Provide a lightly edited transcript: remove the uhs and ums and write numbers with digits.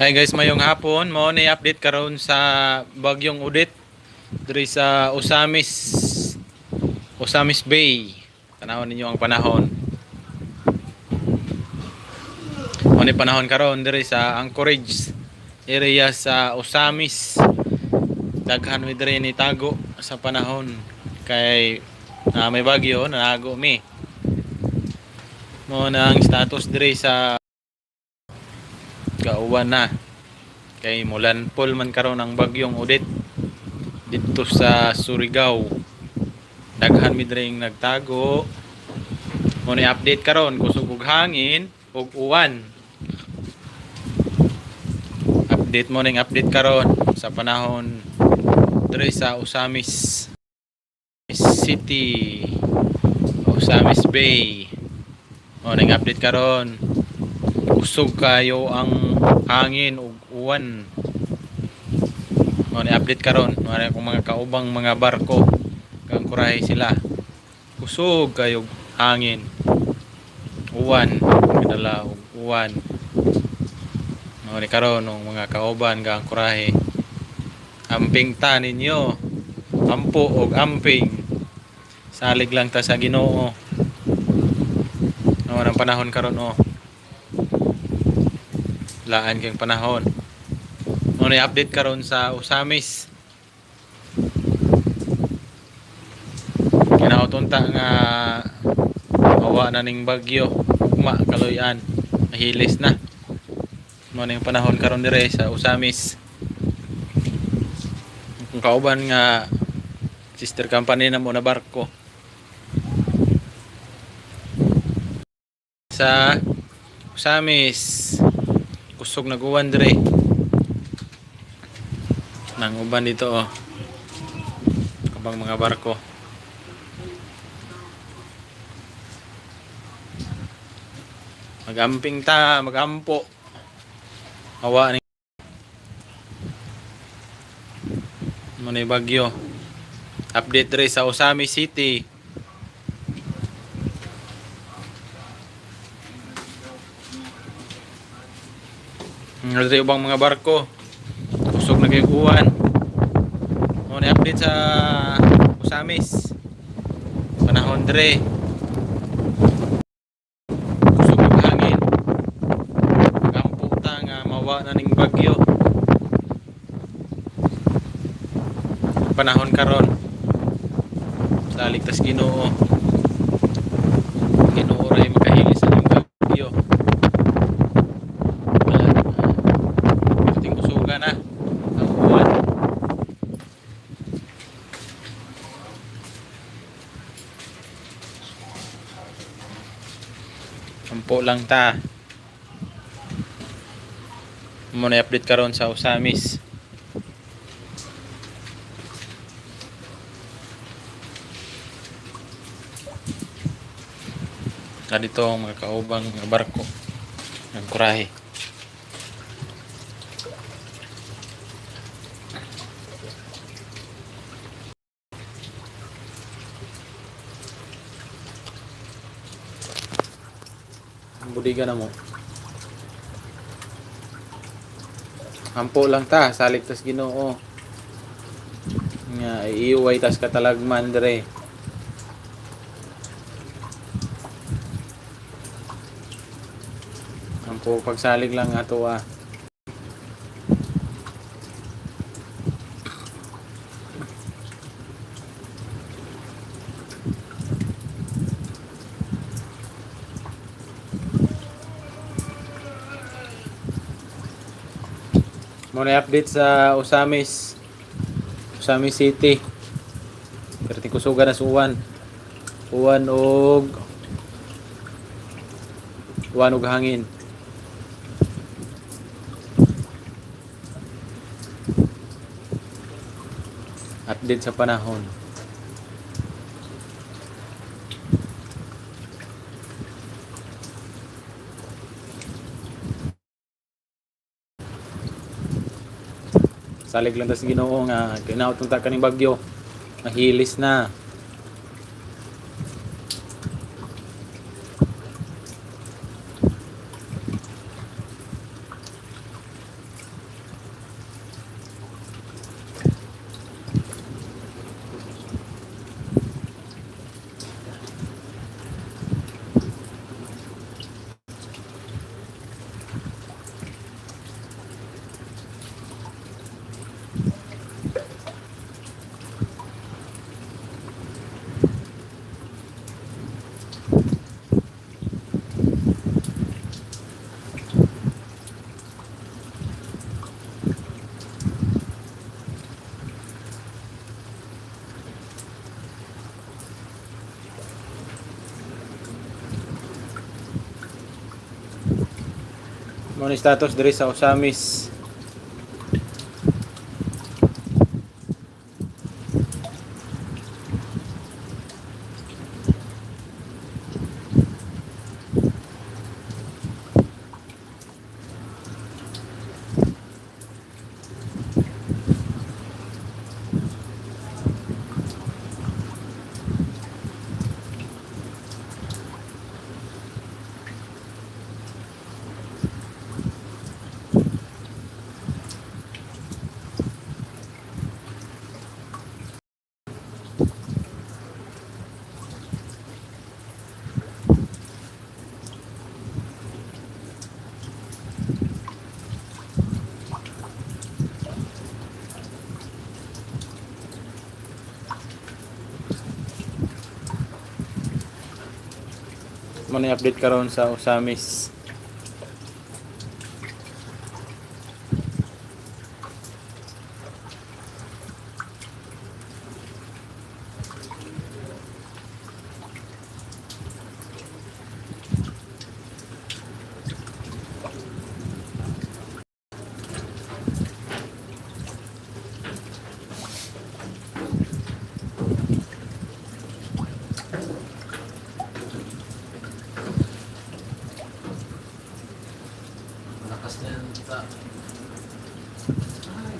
Hi guys, mayong hapon. Mao ni update karon sa Bagyong Odette diri sa Ozamiz, Ozamiz Bay. Tanawon ninyo ang panahon. Mao ni panahon karon diri sa Anchorage area sa Ozamiz. Daghan mi diri ni tago sa panahon kay may bagyo, nanago mi. Mao na ang status diri sa gauwan na kay mulandfall man karon ang Bagyong Odette didto sa Surigao. Daghan mi diri nagtago. Mo ni update karon, kusog og hangin ug uwan. Update mo ning update karon sa panahon diri sa Ozamiz City, Ozamiz Bay. Mo ning update karon, kusog kayo ang hangin ug uwan. Mo ni update karon, mao akong mga kaubang mga barko, kurahe sila. Kusog kayo hangin, uwan, kadala og uwan. Mao ni karon ng mga kauban ga kurahe. Amping ta ninyo. Ampo og amping. Salig lang ta sa Ginoo. Mao ang panahon karon, oh. Laan kayong panahon. Mao ni update karon sa Ozamiz. Kinauton ta nga mawa na ning bagyo. Ugma kaloy-an. Mahilis na. Mao ning panahon karon dire sa Ozamiz. Kung kauban nga sister company na mo na barko. Sa Ozamiz, kusog nag-uwan dire. Nang uban dito, oh. Kabang mga barko. Magamping ta, magampo. Awa ni mo ni bagyo. Update dire sa Ozamiz City. Diri ubang mga barko. Kusog na kayong uwan. Mo ni update sa Ozamiz. Panahon dire. Kusog ng hangin. Magampo ta nga mawa na ning bagyo. Panahon karon. Salig tas Ginoo. Ginoo ray makahilis sa ning bagyo. Wala. Ating kusuga na ang uwan. Ampo lang ta. Mo na update karon sa Ozamiz. Na dito ang mga kaubang mga barko ng kurahe. Ang budiga na mo. Ampo lang ta, salig tas Ginoo. Nga iiway tas katalagman dire. Ampo pagsalig lang ato, ah. Mo na update sa Ozamiz. Ozamiz City. Pero kusugan na sa uwan. Uwan og hangin. Update sa panahon. Salig lang tas Ginoo nga kinautong ta kaning bagyo. Mahilis na. Mao ni status diri sa Ozamiz. Mao ni update karon sa Ozamiz. Lakas na yan ta. Ay.